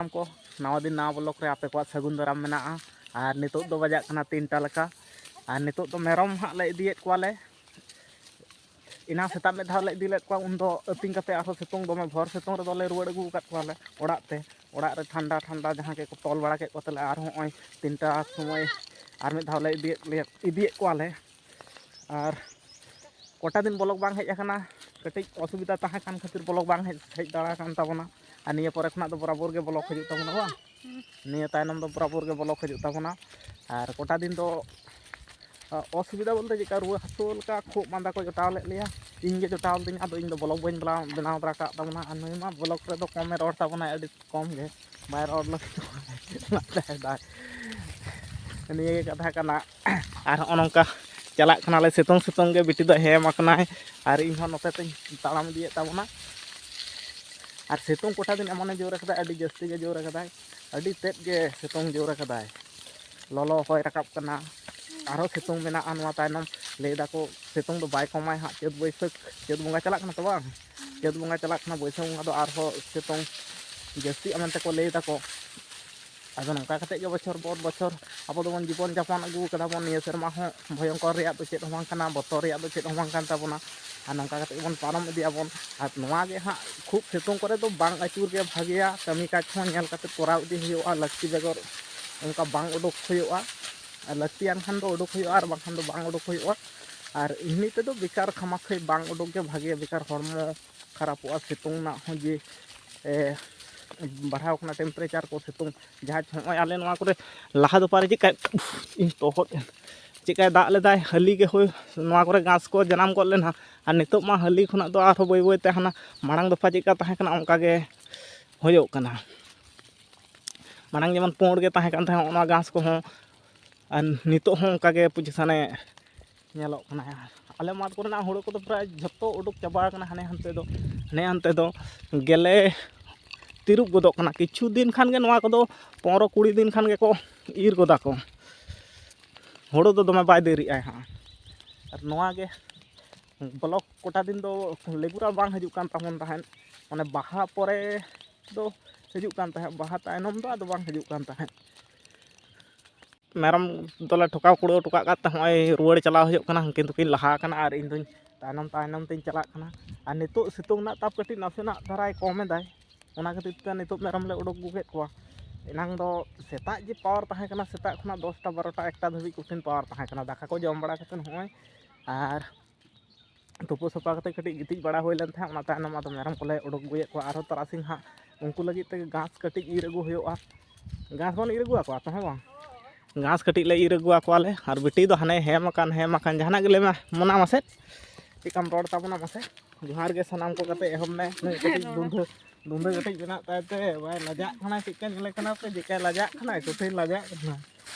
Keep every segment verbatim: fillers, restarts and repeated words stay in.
ᱥᱟᱱᱟᱢ ᱠᱚ ᱱᱟᱣᱟ ᱫᱤᱱ ᱱᱟᱣᱟ ᱵᱞᱚᱜ ᱨᱮ ᱟᱯᱮ ᱠᱚᱣᱟᱜ ᱥᱟᱹᱜᱩᱱ ᱫᱟᱨᱟᱢ ᱢᱮᱱᱟᱜᱼᱟ᱾ ᱟᱨ ᱱᱤᱛᱚᱜ ᱫᱚ ᱵᱟᱡᱟᱜ ᱠᱟᱱᱟ ᱛᱤᱱᱴᱟ ᱞᱮᱠᱟ᱾ ᱟᱨ ᱱᱤᱛᱚᱜ ᱫᱚ ᱢᱮᱨᱚᱢ ᱦᱟᱸᱜ ᱞᱮ ᱤᱫᱤᱭᱮᱫ ᱠᱚᱣᱟᱞᱮ᱾ ᱮᱱᱟᱝ ᱥᱮᱛᱟᱜ ᱢᱤᱫ ᱫᱷᱟᱣ ᱞᱮ ᱤᱫᱤ ᱞᱮᱫ ᱠᱚᱣᱟ, ᱩᱱᱫᱚ ᱟᱹᱛᱤᱧ ᱠᱟᱛᱮ ᱟᱨᱦᱚᱸ ᱥᱤᱛᱩᱝ ᱫᱚᱢᱮ ᱵᱷᱳᱨ ᱥᱤᱛᱩᱝ ᱨᱮᱫᱚ ᱞᱮ ᱨᱩᱣᱟᱹᱲ ᱟᱹᱜᱩ ᱟᱠᱟᱫ ᱠᱚᱣᱟᱞᱮ ᱚᱲᱟᱜ ᱛᱮ᱾ ᱚᱲᱟᱜ ᱨᱮ ᱴᱷᱟᱱᱰᱟ ᱴᱷᱟᱱᱰᱟ ᱡᱟᱦᱟᱸ ᱜᱮᱠᱚ ᱛᱚᱞ ᱵᱟᱲᱟ ᱠᱮᱫ ᱠᱚ ᱛᱟᱞᱮ, ᱟᱨ ᱦᱚᱸᱜᱼᱚᱭ ᱛᱤᱱᱴᱟ ᱥᱚᱢᱚᱭ ᱟᱨ ᱢᱤᱫ ᱫᱷᱟᱣ ᱞᱮ ᱤᱫᱤᱭᱮᱫ ᱞᱮ ᱤᱫᱤᱭᱮᱫ ᱠᱚᱣᱟᱞᱮ᱾ ᱟᱨ ᱠᱚᱴᱟ ᱫᱤᱱ ᱵᱞᱚᱜ ᱵᱟᱝ ᱦᱮᱡ ᱟᱠᱟᱱᱟ, ᱠᱟᱹᱴᱤᱡ ᱚᱥᱩᱵᱤᱫᱷᱟ ᱛᱟᱦᱮᱸ ᱠᱟᱱ ᱠᱷᱟᱹᱛᱤᱨ ᱵᱞᱚᱜ ᱵᱟᱝ ᱦᱮᱡ ᱦᱮᱡ ᱫᱟᱲᱮ ᱟᱠᱟᱱ ᱛᱟᱵᱚᱱᱟ᱾ ᱟᱨ ᱱᱤᱭᱟᱹ ᱯᱚᱨᱮ ᱠᱷᱚᱱᱟᱜ ᱫᱚ ᱵᱚᱨᱟᱵᱚᱨ ᱜᱮ ᱵᱞᱚᱜ ᱦᱤᱡᱩᱜ ᱛᱟᱵᱚᱱᱟ ᱵᱟᱝ? ᱱᱤᱭᱟᱹ ᱛᱟᱭᱱᱚᱢ ᱫᱚ ᱵᱚᱨᱟᱵᱚᱨ ᱜᱮ ᱵᱞᱚᱜ ᱦᱤᱡᱩᱜ ᱛᱟᱵᱚᱱᱟ᱾ ᱟᱨ ᱠᱚᱴᱟ ᱫᱤᱱ ᱫᱚ ᱚᱥᱩᱵᱤᱫᱷᱟ ᱵᱚᱞᱛᱮ ᱪᱮᱫᱠᱟ, ᱨᱩᱣᱟᱹ ᱦᱟᱹᱥᱩ ᱞᱮᱠᱟ ᱠᱷᱩᱜ ᱢᱟᱸᱫᱟ ᱠᱚ ᱡᱚᱴᱟᱣ ᱞᱮᱫ ᱞᱮᱭᱟ᱾ ᱤᱧ ᱜᱮ ᱡᱚᱴᱟᱣ ᱞᱤᱫᱤᱧᱟ, ᱟᱫᱚ ᱤᱧ ᱫᱚ ᱵᱞᱚᱜ ᱵᱟᱹᱧ ᱵᱮᱱᱟᱣ ᱵᱮᱱᱟᱣ ᱫᱟᱲᱮ ᱟᱠᱟᱫ ᱛᱟᱵᱚᱱᱟ᱾ ᱟᱨ ᱱᱩᱭ ᱢᱟ ᱵᱞᱚᱜ ᱨᱮᱫᱚ ᱠᱚᱢᱮ ᱨᱚᱲ ᱛᱟᱵᱚᱱᱟᱭ, ᱟᱹᱰᱤ ᱠᱚᱢ ᱜᱮ, ᱵᱟᱭ ᱨᱚᱲ ᱞᱟᱹᱜᱤᱫᱚᱜ ᱠᱟᱱᱟ᱾ ᱱᱤᱭᱟᱹ ᱜᱮ ᱠᱟᱛᱷᱟ ᱠᱟᱱᱟ᱾ ᱟᱨ ᱦᱚᱸᱜᱼᱚ ᱱᱚᱝᱠᱟ ᱪᱟᱞᱟᱜ ᱠᱟᱱᱟᱞᱮ, ᱥᱤᱛᱩᱝ ᱥᱤᱛᱩᱝ ᱜᱮ ᱵᱤᱴᱤ ᱫᱚ ᱦᱮᱢ ᱟᱠᱟᱱᱟᱭ, ᱟᱨ ᱤᱧ ᱦᱚᱸ ᱱᱚᱛᱮ ᱛᱮᱧ ᱛᱟᱲᱟᱢ ᱤᱫᱤᱭᱮᱫ ᱛᱟᱵᱚᱱᱟ᱾ ᱟᱨ ᱥᱤᱛᱩᱝ ᱠᱚᱴᱟ ᱫᱤᱱ ᱮᱢᱚᱱᱮ ᱡᱳᱨ ᱟᱠᱟᱫᱟ, ᱟᱹᱰᱤ ᱡᱟᱹᱥᱛᱤ ᱜᱮ ᱡᱳᱨ ᱟᱠᱟᱫᱟᱭ, ᱟᱹᱰᱤ ᱛᱮᱫ ᱜᱮ ᱥᱤᱛᱩᱝ ᱡᱳᱨ ᱟᱠᱟᱫᱟᱭ᱾ ᱞᱚᱞᱚ ᱦᱚᱭ ᱨᱟᱠᱟᱵ ᱠᱟᱱᱟ, ᱟᱨᱦᱚᱸ ᱥᱤᱛᱩᱝ ᱢᱮᱱᱟᱜᱼᱟ ᱱᱚᱣᱟ ᱛᱟᱭᱱᱚᱢ᱾ ᱞᱟᱹᱭ ᱫᱟᱠᱚ ᱥᱤᱛᱩᱝ ᱫᱚ ᱵᱟᱭ ᱠᱚᱢᱟᱭ ᱦᱟᱸᱜ, ᱪᱟᱹᱛ ᱵᱟᱹᱭᱥᱟᱹᱠᱷ, ᱪᱟᱹᱛ ᱵᱚᱸᱜᱟ ᱪᱟᱞᱟᱜ ᱠᱟᱱᱟ ᱛᱚ ᱵᱟᱝ? ᱪᱟᱹᱛ ᱵᱚᱸᱜᱟ ᱪᱟᱞᱟᱜ ᱠᱟᱱᱟ, ᱵᱟᱹᱭᱥᱟᱹᱠᱷ ᱵᱚᱸᱜᱟ ᱫᱚ ᱟᱨᱦᱚᱸ ᱥᱤᱛᱩᱝ ᱡᱟᱹᱥᱛᱤᱜᱼᱟ ᱢᱮᱱᱛᱮ ᱠᱚ ᱞᱟᱹᱭ ᱫᱟᱠᱚ᱾ ᱟᱫᱚ ᱱᱚᱝᱠᱟ ᱠᱟᱛᱮᱫ ᱜᱮ ᱵᱚᱪᱷᱚᱨ ᱯᱚᱨ ᱵᱚᱪᱷᱚᱨ ᱟᱵᱚ ᱫᱚᱵᱚᱱ ᱡᱤᱵᱚᱱ ᱡᱟᱯᱚᱱ ᱟᱹᱜᱩ ᱠᱟᱫᱟ ᱵᱚᱱ᱾ ᱱᱤᱭᱟᱹ ᱥᱮᱨᱢᱟ ᱦᱚᱸ ᱵᱷᱚᱭᱚᱝᱠᱚᱨ ᱨᱮᱭᱟᱜ ᱫᱚ ᱪᱮᱫ ᱦᱚᱸ ᱵᱟᱝ ᱠᱟᱱᱟ, ᱵᱚᱛᱚᱨ ᱨᱮᱭᱟᱜ ᱫᱚ ᱪᱮᱫ ᱦᱚᱸ ᱵᱟᱝ ᱠᱟᱱ ᱛᱟᱵᱚᱱᱟ᱾ ᱟᱨ ᱱᱚᱝᱠᱟ ᱠᱟᱛᱮᱫ ᱜᱮᱵᱚᱱ ᱯᱟᱨᱚᱢ ᱤᱫᱤᱭᱟᱵᱚᱱ᱾ ᱟᱨ ᱱᱚᱣᱟ ᱜᱮ ᱦᱟᱸᱜ ᱠᱷᱩᱵ ᱥᱤᱛᱩᱝ ᱠᱚᱨᱮ ᱫᱚ ᱵᱟᱝ ᱟᱹᱪᱩᱨ ᱜᱮ ᱵᱷᱟᱜᱮᱭᱟ, ᱠᱟᱹᱢᱤ ᱠᱟᱡᱽ ᱦᱚᱸ ᱧᱮᱞ ᱠᱟᱛᱮᱫ ᱠᱚᱨᱟᱣ ᱤᱫᱤ ᱦᱩᱭᱩᱜᱼᱟ᱾ ᱞᱟᱹᱠᱛᱤ ᱵᱮᱜᱚᱨ ᱚᱱᱠᱟ ᱵᱟᱝ ᱩᱰᱩᱠ ᱦᱩᱭᱩᱜᱼᱟ, ᱟᱨ ᱞᱟᱹᱠᱛᱤᱭᱟᱱ ᱠᱷᱟᱱ ᱫᱚ ᱩᱰᱩᱠ ᱦᱩᱭᱩᱜᱼᱟ, ᱟᱨ ᱵᱟᱝᱠᱷᱟᱱ ᱫᱚ ᱵᱟᱝ ᱩᱰᱩᱠ ᱦᱩᱭᱩᱜᱼᱟ᱾ ᱟᱨ ᱮᱢᱱᱤ ᱛᱮᱫᱚ ᱵᱮᱠᱟᱨ ᱠᱷᱟᱢᱟᱠᱷᱟᱹᱭ ᱵᱟᱝ ᱩᱰᱩᱠ ᱜᱮ ᱵᱷᱟᱜᱮᱭᱟ, ᱵᱮᱠᱟᱨ ᱦᱚᱲᱢᱚ ᱠᱷᱟᱨᱟᱯᱚᱜᱼᱟ᱾ ᱥᱤᱛᱩᱝ ᱨᱮᱱᱟᱜ ᱦᱚᱸ ᱡᱮ ᱮ, ᱵᱟᱲᱦᱟᱣ ᱠᱟᱱᱟ temperature ᱠᱚ, ᱥᱤᱛᱩᱝ ᱡᱟᱦᱟᱸ ᱱᱚᱜᱼᱚᱭ ᱟᱞᱮ ᱱᱚᱣᱟ ᱠᱚᱨᱮ ᱞᱟᱦᱟ ᱫᱚᱯᱟᱨᱮ ᱪᱮᱫᱠᱟᱭ, ᱤᱧ ᱛᱚᱦᱚᱫ ᱮᱱ, ᱪᱮᱫᱠᱟᱭ ᱫᱟᱜ ᱞᱮᱫᱟᱭ, ᱦᱟᱹᱞᱤ ᱜᱮ ᱦᱩᱭ ᱱᱚᱣᱟ ᱠᱚᱨᱮ ᱜᱷᱟᱥ ᱠᱚ ᱡᱟᱱᱟᱢ ᱜᱚᱫ ᱞᱮᱱᱟ᱾ ᱟᱨ ᱱᱤᱛᱚᱜ ᱢᱟ ᱦᱟᱹᱞᱤ ᱠᱷᱚᱱᱟᱜ ᱫᱚ ᱟᱨᱦᱚᱸ ᱵᱟᱹᱭ ᱵᱟᱹᱭ ᱛᱮ ᱦᱟᱱᱟ ᱢᱟᱲᱟᱝ ᱫᱚᱯᱷᱟ ᱪᱮᱫᱠᱟ ᱛᱟᱦᱮᱸ ᱠᱟᱱᱟ, ᱚᱱᱠᱟ ᱜᱮ ᱦᱩᱭᱩᱜ ᱠᱟᱱᱟ᱾ ᱢᱟᱲᱟᱝ ᱡᱮᱢᱚᱱ ᱯᱩᱸᱰ ᱜᱮ ᱛᱟᱦᱮᱸ ᱠᱟᱱ ᱛᱟᱦᱮᱸᱫ ᱚᱱᱟ ᱜᱷᱟᱥ ᱠᱚᱦᱚᱸ, ᱟᱨ ᱱᱤᱛᱚᱜ ᱦᱚᱸ ᱚᱱᱠᱟ ᱜᱮ position ᱮ ᱧᱮᱞᱚᱜ ᱠᱟᱱᱟ᱾ ᱟᱞᱮ ᱢᱟᱴᱷ ᱠᱚᱨᱮᱱᱟᱜ ᱦᱩᱲᱩ ᱠᱚᱫᱚ ᱯᱨᱟᱭ ᱡᱷᱚᱛᱚ ᱩᱰᱩᱠ ᱪᱟᱵᱟ ᱟᱠᱟᱱᱟ, ᱦᱟᱱᱮ ᱦᱟᱱᱛᱮ ᱫᱚ, ᱦᱟᱱᱮ ᱦᱟᱱᱛᱮ ᱫᱚ ᱜᱮᱞᱮ ᱛᱤᱨᱩᱵ ᱜᱚᱫᱚᱜ ᱠᱟᱱᱟ᱾ ᱠᱤᱪᱷᱩ ᱫᱤᱱ ᱠᱷᱟᱱ ᱜᱮ ᱱᱚᱣᱟ ᱠᱚᱫᱚ ᱯᱚᱱᱨᱚ ᱠᱩᱲᱤ ᱫᱤᱱ ᱠᱷᱟᱱ ᱜᱮᱠᱚ ᱤᱨ ᱜᱚᱫᱟ ᱠᱚ᱾ ᱦᱩᱲᱩ ᱫᱚ ᱫᱚᱢᱮ ᱵᱟᱭ ᱫᱮᱨᱤᱜᱼᱟᱭ ᱦᱟᱸᱜ᱾ ᱟᱨ ᱱᱚᱣᱟ ᱜᱮ ᱵᱞᱚᱠ ᱠᱚᱴᱟ ᱫᱤᱱ ᱫᱚ ᱞᱮᱵᱩᱨᱟ ᱵᱟᱝ ᱦᱤᱡᱩᱜ ᱠᱟᱱ ᱛᱟᱵᱚᱱ ᱛᱟᱦᱮᱸᱫ, ᱢᱟᱱᱮ ᱵᱟᱦᱟ ᱯᱚᱨᱮ ᱫᱚ ᱦᱤᱡᱩᱜ ᱠᱟᱱ ᱛᱟᱦᱮᱸᱫ, ᱵᱟᱦᱟ ᱛᱟᱭᱱᱚᱢ ᱫᱚ ᱟᱫᱚ ᱵᱟᱝ ᱦᱤᱡᱩᱜ ᱠᱟᱱ ᱛᱟᱦᱮᱸᱫ᱾ ᱢᱮᱨᱚᱢ ᱫᱚᱞᱮ ᱴᱷᱚᱠᱟᱣ ᱠᱩᱲᱟᱹᱣ ᱦᱚᱴᱚ ᱠᱟᱜ ᱠᱟᱫ ᱛᱮ ᱦᱚᱸᱜᱼᱚᱭ ᱨᱩᱣᱟᱹᱲ ᱪᱟᱞᱟᱣ ᱦᱩᱭᱩᱜ ᱠᱟᱱᱟ᱾ ᱩᱱᱠᱤᱱ ᱫᱚᱠᱤᱱ ᱞᱟᱦᱟ ᱟᱠᱟᱱᱟ ᱟᱨ ᱤᱧ ᱫᱚᱧ ᱛᱟᱭᱱᱚᱢ ᱛᱟᱭᱱᱚᱢ ᱛᱤᱧ ᱪᱟᱞᱟᱜ ᱠᱟᱱᱟ᱾ ᱟᱨ ᱱᱤᱛᱚᱜ ᱥᱤᱛᱩᱝ ᱨᱮᱱᱟᱜ ᱛᱟᱯ ᱠᱟᱹᱴᱤᱡ ᱱᱟᱥᱮᱱᱟᱜ ᱫᱷᱟᱨᱟᱭ ᱠᱚᱢ ᱮᱫᱟᱭ, ᱚᱱᱟ ᱠᱷᱟᱹᱛᱤᱨ ᱛᱮ ᱱᱤᱛᱚᱜ ᱢᱮᱨᱚᱢ ᱞᱮ ᱩᱰᱩᱠ ᱟᱹᱜᱩ ᱠᱮᱫ ᱠᱚᱣᱟ᱾ ᱮᱱᱟᱝ ᱫᱚ ᱥᱮᱛᱟᱜ ᱡᱮ ᱯᱟᱣᱟᱨ ᱛᱟᱦᱮᱸ ᱠᱟᱱᱟ, ᱥᱮᱛᱟᱜ ᱠᱷᱚᱱᱟᱜ ᱫᱚᱥᱴᱟ ᱵᱟᱨᱚᱴᱟ ᱮᱠᱴᱟ ᱫᱷᱟᱹᱵᱤᱡ ᱠᱚᱴᱷᱤᱱ ᱯᱟᱣᱟᱨ ᱛᱟᱦᱮᱸ ᱠᱟᱱᱟ᱾ ᱫᱟᱠᱟ ᱠᱚ ᱡᱚᱢ ᱵᱟᱲᱟ ᱠᱟᱛᱮᱫ ᱦᱚᱸᱜᱼᱚᱭ ᱟᱨ ᱛᱩᱯᱩ ᱥᱟᱯᱷᱟ ᱠᱟᱛᱮ ᱠᱟᱹᱴᱤᱡ ᱜᱤᱛᱤᱡ ᱵᱟᱲᱟ ᱦᱩᱭ ᱞᱮᱱ ᱛᱟᱦᱮᱸᱫ, ᱚᱱᱟ ᱛᱟᱭᱱᱚᱢ ᱟᱫᱚ ᱢᱮᱨᱚᱢ ᱠᱚᱞᱮ ᱩᱰᱩᱠ ᱟᱹᱜᱩᱭᱮᱫ ᱠᱚᱣᱟ᱾ ᱟᱨᱦᱚᱸ ᱛᱟᱨᱟᱥᱤᱧ ᱦᱟᱸᱜ ᱩᱱᱠᱩ ᱞᱟᱹᱜᱤᱫ ᱛᱮ ᱜᱷᱟᱥ ᱠᱟᱹᱴᱤᱡ ᱤᱨ ᱟᱹᱜᱩ ᱦᱩᱭᱩᱜᱼᱟ᱾ ᱜᱷᱟᱥ ᱵᱚᱱ ᱤᱨ ᱟᱹᱜᱩ ᱟᱠᱚᱣᱟ ᱛᱚ, ᱦᱮᱸ ᱵᱟᱝ? ᱜᱷᱟᱥ ᱠᱟᱹᱴᱤᱡ ᱞᱮ ᱤᱨ ᱟᱹᱜᱩ ᱟᱠᱚᱣᱟᱞᱮ᱾ ᱟᱨ ᱵᱤᱴᱤ ᱫᱚ ᱦᱟᱱᱮ ᱦᱮᱢ ᱟᱠᱟᱱ, ᱦᱮᱢ ᱟᱠᱟᱱ, ᱡᱟᱦᱟᱱᱟᱜ ᱜᱮ ᱞᱟᱹᱭ ᱢᱮ, ᱢᱚᱱᱟ ᱢᱟᱥᱮ, ᱪᱮᱫᱠᱟᱢ ᱨᱚᱲ ᱛᱟᱵᱚᱱᱟ ᱢᱟᱥᱮ? ᱡᱚᱦᱟᱨ ᱜᱮ ᱥᱟᱱᱟᱢ ᱠᱚ ᱠᱟᱛᱮ ᱮᱦᱚᱵ ᱢᱮ᱾ ᱱᱩᱭ ᱠᱟᱹᱴᱤᱡ ᱫᱩᱱᱫᱷᱟᱹ, ᱫᱩᱱᱫᱷᱟᱹ ᱠᱟᱹᱴᱤᱡ ᱢᱮᱱᱟᱜ ᱛᱟᱭ ᱛᱮ ᱵᱟᱭ ᱞᱟᱡᱟᱜ ᱠᱟᱱᱟ, ᱪᱮᱫᱠᱟ ᱧᱮᱞᱮ ᱠᱟᱱᱟ ᱯᱮ, ᱪᱮᱫᱠᱟᱭ ᱞᱟᱡᱟᱜ ᱠᱟᱱᱟ, ᱠᱩᱴᱷᱤᱱ ᱞᱟᱡᱟᱜ ᱠᱟᱱᱟ᱾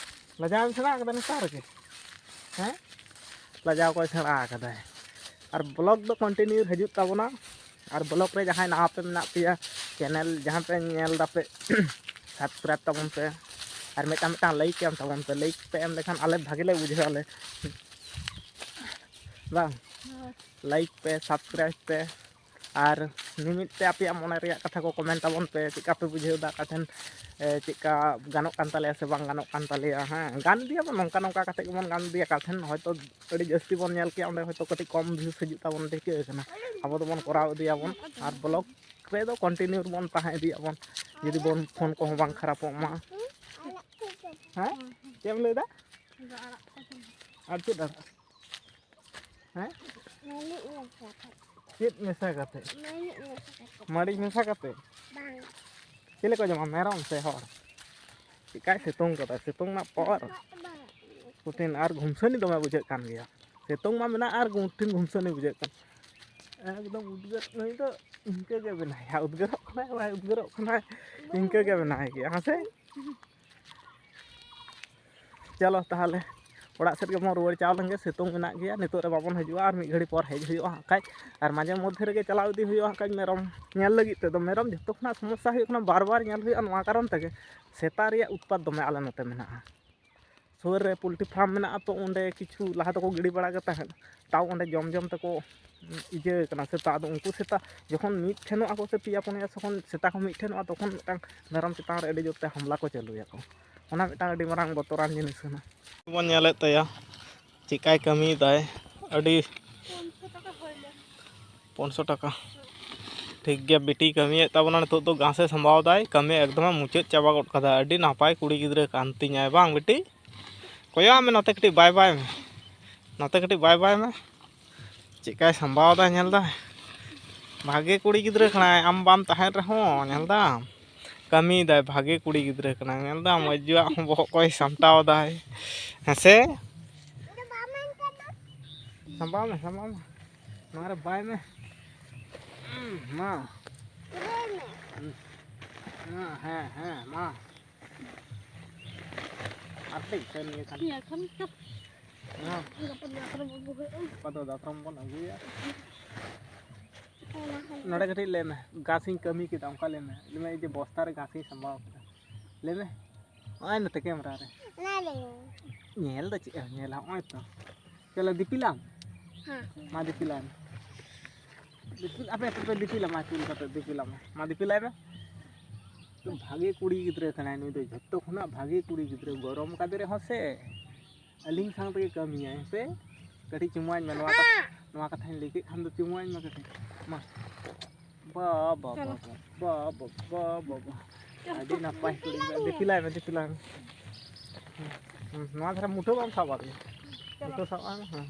ᱞᱟᱡᱟᱣ ᱮᱢ ᱥᱮᱬᱟ ᱟᱠᱟᱫᱟ ᱱᱮᱛᱟᱨ ᱜᱮ? ᱦᱮᱸ, ᱞᱟᱡᱟᱣ ᱠᱚᱭ ᱥᱮᱬᱟ ᱟᱠᱟᱫᱟᱭ᱾ ᱟᱨ ᱵᱞᱚᱜ ᱫᱚ ᱠᱚᱱᱴᱤᱱᱤᱭᱩ ᱦᱤᱡᱩᱜ ᱛᱟᱵᱚᱱᱟ᱾ ᱟᱨ ᱵᱞᱚᱜ ᱨᱮ ᱡᱟᱦᱟᱸᱭ ᱱᱟᱣᱟ ᱯᱮ ᱢᱮᱱᱟᱜ ᱯᱮᱭᱟ, ᱪᱮᱱᱮᱞ ᱡᱟᱦᱟᱸ ᱯᱮ ᱧᱮᱞ ᱫᱟᱯᱮ, ᱥᱟᱵᱥᱠᱨᱟᱭᱤᱵᱽ ᱛᱟᱵᱚᱱ ᱯᱮ᱾ ᱟᱨ ᱢᱤᱫᱴᱟᱝ ᱢᱤᱫᱴᱟᱝ ᱞᱟᱭᱤᱠ ᱮᱢ ᱛᱟᱵᱚᱱ ᱯᱮ᱾ ᱞᱟᱭᱤᱠ ᱯᱮ ᱮᱢ ᱞᱮᱠᱷᱟᱱ ᱟᱞᱮ ᱵᱷᱟᱜᱮ ᱞᱮ ᱵᱩᱡᱷᱟᱹᱣ ᱟᱞᱮ, ᱵᱟᱝ? ᱞᱟᱭᱤᱠ ᱯᱮ, ᱥᱟᱵᱥᱠᱨᱟᱭᱤᱵᱽ ᱯᱮ᱾ ᱟᱨ ᱢᱤᱢᱤᱫ ᱛᱮ ᱟᱯᱮᱭᱟᱜ ᱢᱚᱱᱮ ᱨᱮᱭᱟᱜ ᱠᱟᱛᱷᱟ ᱠᱚ ᱠᱚᱢᱮᱱᱴ ᱛᱟᱵᱚᱱ ᱯᱮ, ᱪᱮᱫᱠᱟ ᱯᱮ ᱵᱩᱡᱷᱟᱹᱣ ᱮᱫᱟ, ᱚᱠᱟ ᱴᱷᱮᱱ, ᱮ, ᱪᱮᱫᱠᱟ ᱜᱟᱱᱚᱜ ᱠᱟᱱ ᱛᱟᱞᱮᱭᱟ ᱥᱮ ᱵᱟᱝ ᱜᱟᱱᱚᱜ ᱠᱟᱱ ᱛᱟᱞᱮᱭᱟ᱾ ᱦᱮᱸ, ᱜᱟᱱ ᱤᱫᱤᱭᱟᱵᱚᱱ, ᱱᱚᱝᱠᱟ ᱱᱚᱝᱠᱟ ᱠᱟᱛᱮ ᱜᱮᱵᱚᱱ ᱜᱟᱱ ᱤᱫᱤᱭᱟ᱾ ᱚᱠᱟ ᱴᱷᱮᱱ ᱦᱚᱭᱛᱳ ᱟᱹᱰᱤ ᱡᱟᱹᱥᱛᱤ ᱵᱚᱱ ᱧᱮᱞ ᱠᱮᱜᱼᱟ, ᱚᱸᱰᱮ ᱦᱚᱭᱛᱳ ᱠᱟᱹᱴᱤᱡ ᱠᱚᱢ ᱵᱷᱤᱭᱩᱥ ᱦᱤᱡᱩᱜ ᱛᱟᱵᱚᱱ ᱴᱷᱤᱠᱟᱹ ᱠᱟᱱᱟ᱾ ᱟᱵᱚ ᱫᱚᱵᱚᱱ ᱠᱚᱨᱟᱣ ᱤᱫᱤᱭᱟᱵᱚᱱ ᱟᱨ ᱵᱞᱚᱜ ᱨᱮᱫᱚ ᱠᱚᱱᱴᱤᱱᱤᱭᱩ ᱨᱮᱵᱚᱱ ᱛᱟᱦᱮᱸ ᱤᱫᱤᱭᱟᱜ ᱵᱚᱱ, ᱡᱩᱫᱤ ᱵᱚᱱ ᱯᱷᱳᱱ ᱠᱚᱦᱚᱸ ᱵᱟᱝ ᱠᱷᱟᱨᱟᱯᱚᱜ ᱢᱟ᱾ ᱦᱮᱸ, ᱪᱮᱫ ᱮᱢ ᱞᱟᱹᱭᱫᱟ? ᱟᱨ ᱪᱮᱫ ᱟᱲᱟᱜ? ᱦᱮᱸ? ᱢᱟᱹᱨᱤᱪ ᱢᱮᱥᱟ ᱠᱟᱛᱮ᱾ ᱪᱮᱫ ᱢᱮᱥᱟ ᱠᱟᱛᱮ? ᱢᱟᱹᱨᱤᱪ ᱢᱮᱥᱟ ᱠᱟᱛᱮ᱾ ᱢᱟᱹᱨᱤᱪ ᱢᱮᱥᱟ ᱠᱟᱛᱮ? ᱵᱟᱝ᱾ ᱪᱮᱫ ᱞᱮᱠᱟ ᱡᱚᱢᱟ, ᱢᱮᱨᱚᱢ ᱥᱮ ᱦᱚᱲ? ᱪᱮᱫᱠᱟᱭ ᱥᱤᱛᱩᱝ ᱠᱟᱫᱟ, ᱥᱤᱛᱩᱝ ᱨᱮᱱᱟᱜ ᱯᱚᱨ᱾ ᱱᱤᱛᱚᱜ ᱫᱚ ᱵᱟᱝ᱾ ᱠᱚᱴᱷᱤᱱ ᱟᱨ ᱜᱷᱩᱢᱥᱟᱹᱱᱤ ᱫᱚᱢᱮ ᱵᱩᱡᱷᱟᱹᱜ ᱠᱟᱱ ᱜᱮᱭᱟ᱾ ᱥᱤᱛᱩᱝ ᱢᱟ ᱢᱮᱱᱟᱜ ᱟᱨ ᱠᱚᱴᱷᱤᱱ ᱜᱷᱩᱢᱥᱟᱹᱱᱤ ᱵᱩᱡᱷᱟᱹᱜ ᱠᱟᱱᱟ᱾ ᱮᱠᱫᱚᱢ ᱩᱫᱽᱜᱟᱹᱨ, ᱱᱩᱭ ᱫᱚ ᱤᱱᱠᱟᱹ ᱜᱮ ᱵᱮᱱᱟᱭᱟ, ᱩᱫᱽᱜᱟᱹᱨᱚᱜ ᱠᱟᱱᱟᱭ ᱵᱟᱭ ᱩᱫᱽᱜᱟᱹᱨᱚᱜ ᱠᱟᱱᱟᱭ, ᱤᱱᱠᱟᱹ ᱜᱮ ᱵᱮᱱᱟᱭ ᱜᱮᱭᱟ, ᱦᱮᱸ ᱥᱮ? ᱪᱚᱞᱚ ᱛᱟᱦᱚᱞᱮ ᱚᱲᱟᱜ ᱥᱮᱫ ᱜᱮᱵᱚᱱ ᱨᱩᱣᱟᱹᱲ ᱪᱟᱣ ᱞᱮᱱ ᱜᱮ᱾ ᱥᱤᱛᱩᱝ ᱢᱮᱱᱟᱜ ᱜᱮᱭᱟ, ᱱᱤᱛᱚᱜ ᱨᱮ ᱵᱟᱵᱚᱱ ᱦᱤᱡᱩᱜᱼᱟ, ᱟᱨ ᱢᱤᱫ ᱜᱷᱟᱹᱲᱤ ᱯᱚᱨ ᱦᱮᱡ ᱦᱩᱭᱩᱜᱼᱟ ᱦᱟᱸᱜ ᱠᱷᱟᱡ᱾ ᱟᱨ ᱢᱟᱡᱷᱮ ᱢᱚᱫᱽᱫᱷᱮ ᱨᱮᱜᱮ ᱪᱟᱞᱟᱣ ᱤᱫᱤ ᱦᱩᱭᱩᱜᱼᱟ ᱦᱟᱸᱜ ᱠᱷᱟᱡ ᱢᱮᱨᱚᱢ ᱧᱮᱞ ᱞᱟᱹᱜᱤᱫ ᱛᱮᱫᱚ᱾ ᱢᱮᱨᱚᱢ ᱡᱚᱛᱚ ᱠᱷᱚᱱᱟᱜ ᱥᱚᱢᱚᱥᱥᱟ ᱦᱩᱭᱩᱜ ᱠᱟᱱᱟ, ᱵᱟᱨ ᱵᱟᱨ ᱧᱮᱞ ᱦᱩᱭᱩᱜᱼᱟ, ᱱᱚᱣᱟ ᱠᱟᱨᱚᱱ ᱛᱮᱜᱮ ᱥᱮᱛᱟ ᱨᱮᱭᱟᱜ ᱩᱛᱯᱟᱛ ᱫᱚᱢᱮ ᱟᱞᱮ ᱱᱚᱛᱮ ᱢᱮᱱᱟᱜᱼᱟ᱾ ᱥᱩᱨ ᱨᱮ ᱯᱳᱞᱴᱨᱤ ᱯᱷᱟᱨᱢ ᱢᱮᱱᱟᱜᱼᱟ, ᱛᱚ ᱚᱸᱰᱮ ᱠᱤᱪᱷᱩ ᱞᱟᱦᱟ ᱫᱚᱠᱚ ᱜᱤᱰᱤ ᱵᱟᱲᱟ ᱠᱟᱜ ᱛᱟᱦᱮᱸᱫ, ᱛᱟᱣ ᱚᱸᱰᱮ ᱡᱚᱢ ᱡᱚᱢ ᱛᱮᱠᱚ ᱤᱭᱟᱹ ᱠᱟᱱᱟ ᱥᱮᱛᱟ᱾ ᱟᱫᱚ ᱩᱱᱠᱩ ᱥᱮᱛᱟ ᱡᱚᱠᱷᱚᱱ ᱢᱤᱫ ᱴᱷᱮᱱᱚᱜᱼᱟ ᱠᱚ ᱥᱮ ᱯᱮᱭᱟ ᱯᱩᱱᱭᱟ, ᱛᱚᱠᱷᱚᱱ ᱥᱮᱛᱟ ᱠᱚ ᱢᱤᱫ ᱴᱷᱮᱱᱚᱜᱼᱟ, ᱛᱚᱠᱷᱚᱱ ᱢᱤᱫᱴᱟᱝ ᱢᱮᱨᱚᱢ ᱪᱮᱛᱟᱱ ᱨᱮ ᱟᱹᱰᱤ ᱡᱳᱨ ᱛᱮ ᱦᱟᱢᱞᱟ ᱠᱚ ᱪᱟᱹᱞᱩᱭᱟᱠᱚ᱾ ᱚᱱᱟ ᱢᱤᱫᱴᱟᱝ ᱟᱹᱰᱤ ᱢᱟᱨᱟᱝ ᱵᱚᱛᱚᱨᱟᱱ ᱡᱤᱱᱤᱥ ᱠᱟᱱᱟ᱾ ᱵᱚᱱ ᱧᱮᱞᱮᱫ ᱛᱟᱭᱟ ᱪᱮᱫᱠᱟᱭ ᱠᱟᱹᱢᱤᱭᱮᱫᱟᱭ, ᱟᱹᱰᱤ ᱯᱩᱱᱥᱚ ᱴᱟᱠᱟ᱾ ᱴᱷᱤᱠ ᱜᱮᱭᱟ, ᱵᱤᱴᱤ ᱠᱟᱹᱢᱤᱭᱮᱫ ᱛᱟᱵᱚᱱᱟ ᱱᱤᱛᱚᱜ ᱫᱚ, ᱜᱷᱟᱥᱮ ᱥᱟᱢᱵᱟᱣ ᱫᱟᱭ, ᱠᱟᱹᱢᱤ ᱮᱠᱫᱚᱢᱮ ᱢᱩᱪᱟᱹᱫ ᱪᱟᱵᱟ ᱜᱚᱫ ᱠᱟᱫᱟ᱾ ᱟᱹᱰᱤ ᱱᱟᱯᱟᱭ ᱠᱩᱲᱤ ᱜᱤᱫᱽᱨᱟᱹ ᱠᱟᱱ ᱛᱤᱧᱟᱭ ᱵᱟᱝ ᱵᱤᱴᱤ? ᱠᱚᱭᱚᱜ ᱢᱮ ᱱᱚᱛᱮ ᱠᱟᱹᱴᱤᱡ, ᱵᱟᱭ ᱵᱟᱭ ᱢᱮ, ᱱᱚᱛᱮ ᱠᱟᱹᱴᱤᱡ ᱵᱟᱭ ᱵᱟᱭ ᱢᱮ᱾ ᱪᱮᱫᱠᱟᱭ ᱥᱟᱢᱵᱟᱣ ᱫᱟ ᱧᱮᱞ ᱫᱟᱭ? ᱵᱷᱟᱜᱮ ᱠᱩᱲᱤ ᱜᱤᱫᱽᱨᱟᱹ ᱠᱟᱱᱟᱭ, ᱟᱢ ᱵᱟᱢ ᱛᱟᱦᱮᱱ ᱨᱮᱦᱚᱸ ᱧᱮᱞ ᱫᱟᱢ, ᱠᱟᱹᱢᱤᱭᱮᱫᱟᱭ᱾ ᱵᱷᱟᱜᱮ ᱠᱩᱲᱤ ᱜᱤᱫᱽᱨᱟᱹ ᱠᱟᱱᱟᱭ, ᱧᱮᱞ ᱫᱟᱢ? ᱟᱡ ᱟᱭᱳᱣᱟᱜ ᱦᱚᱸ ᱵᱚᱦᱚᱜ ᱠᱚᱭ ᱥᱟᱢᱴᱟᱣ ᱫᱟᱭ᱾ ᱦᱮᱸ ᱥᱮ? ᱥᱟᱢᱵᱟᱣ ᱢᱮ, ᱥᱟᱢᱵᱟᱣ ᱢᱮ᱾ ᱱᱚᱣᱟ ᱨᱮ ᱵᱟᱭ ᱢᱮ᱾ ᱩᱸ, ᱢᱟ᱾ ᱩᱸ, ᱦᱮᱸ, ᱦᱮᱸ, ᱢᱟ᱾ ᱟᱨ ᱠᱟᱹᱴᱤᱡ ᱥᱮᱱ ᱜᱮ ᱠᱷᱟᱱ᱾ ᱦᱮᱸ, ᱠᱷᱟᱱ ᱛᱚ᱾ ᱦᱮᱸ᱾ ᱜᱟᱯᱟ ᱫᱟᱛᱨᱚᱢ ᱟᱹᱜᱩ ᱦᱩᱭᱩᱜᱼᱟ᱾ ᱜᱟᱯᱟ ᱫᱚ ᱫᱟᱛᱨᱚᱢ ᱵᱚᱱ ᱟᱹᱜᱩᱭᱟ᱾ ᱦᱮᱸ, ᱦᱮᱸ᱾ ᱱᱚᱰᱮ ᱠᱟᱹᱴᱤᱡ ᱞᱟᱹᱭ ᱢᱮ, ᱜᱷᱟᱥ ᱤᱧ ᱠᱟᱹᱢᱤ ᱠᱮᱫᱟ, ᱚᱱᱠᱟ ᱞᱟᱹᱭ ᱢᱮ᱾ ᱞᱟᱹᱭ ᱢᱮ, ᱤᱧ ᱡᱮ ᱵᱚᱥᱛᱟ ᱨᱮ ᱜᱷᱟᱥ ᱤᱧ ᱥᱟᱢᱵᱟᱣ ᱠᱮᱫᱟ᱾ ᱞᱟᱹᱭ ᱢᱮ᱾ ᱱᱚᱜᱼᱚᱭ ᱱᱚᱛᱮ ᱠᱮᱢᱨᱟ ᱨᱮ᱾ ᱚᱱᱟ ᱞᱟᱹᱭ ᱢᱮ᱾ ᱧᱮᱞ ᱫᱚ ᱪᱮᱫ ᱮᱢ ᱧᱮᱞᱟ, ᱱᱚᱜᱼᱚᱭ ᱛᱚ᱾ ᱪᱚᱞᱚ, ᱫᱤᱯᱤᱞᱟᱢ? ᱦᱮᱸ᱾ ᱢᱟ, ᱫᱤᱯᱤᱞᱟᱭ ᱢᱮ᱾ ᱫᱤᱯᱤᱞ, ᱟᱯᱮ, ᱟᱯᱮ ᱫᱤᱯᱤᱞᱟ, ᱢᱟ, ᱪᱩᱞ ᱠᱟᱛᱮ ᱫᱤᱯᱤᱞᱟ, ᱢᱟ᱾ ᱢᱟ, ᱫᱤᱯᱤᱞᱟᱭ ᱢᱮ᱾ ᱵᱷᱟᱜᱮ ᱠᱩᱲᱤ ᱜᱤᱫᱽᱨᱟᱹ ᱠᱟᱱᱟᱭ ᱱᱩᱭ ᱫᱚ, ᱡᱷᱚᱛᱚ ᱠᱷᱚᱱᱟᱜ ᱵᱷᱟᱜᱮ ᱠᱩᱲᱤ ᱜᱤᱫᱽᱨᱟᱹ᱾ ᱜᱚᱨᱚᱢ ᱠᱟᱫᱮ ᱨᱮᱦᱚᱸ ᱥᱮ, ᱟᱹᱞᱤᱧ ᱥᱟᱶ ᱛᱮᱜᱮ ᱠᱟᱹᱢᱤᱭᱟᱭ, ᱦᱮᱸ ᱥᱮ? ᱠᱟᱹᱴᱤᱡ ᱪᱩᱢᱟᱹᱧ ᱢᱮ, ᱱᱚᱣᱟ ᱠᱟᱛᱷᱟ, ᱱᱚᱣᱟ ᱠᱟᱛᱷᱟᱧ ᱞᱟᱹᱭ ᱠᱮᱫ ᱠᱷᱟᱱ ᱫᱚ ᱪᱩᱢᱟᱹᱧ ᱢᱮ ᱠᱟᱹᱴᱤᱡ, ᱢᱟ᱾ ᱵᱟ, ᱵᱟ, ᱵᱟ, ᱪᱚᱞᱚ᱾ ᱵᱟ, ᱵᱟ, ᱵᱟ, ᱵᱟ, ᱵᱟ᱾ ᱟᱹᱰᱤ ᱱᱟᱯᱟᱭ ᱠᱩᱲᱤ ᱜᱤᱫᱽᱨᱟᱹ᱾ ᱫᱤᱯᱤᱞᱟᱭ ᱢᱮ, ᱫᱤᱯᱤᱞᱟᱭ ᱢᱮ᱾ ᱦᱩᱸ, ᱦᱩᱸ, ᱱᱚᱣᱟ ᱫᱷᱟᱨᱮ ᱢᱩᱴᱷᱟᱹ ᱵᱟᱢ ᱥᱟᱵ ᱟᱫᱮᱭᱟ᱾ ᱪᱚᱞᱚ᱾ ᱢᱩᱴᱷᱟᱹ ᱥᱟᱵ ᱟᱭ ᱢᱮ, ᱦᱮᱸ᱾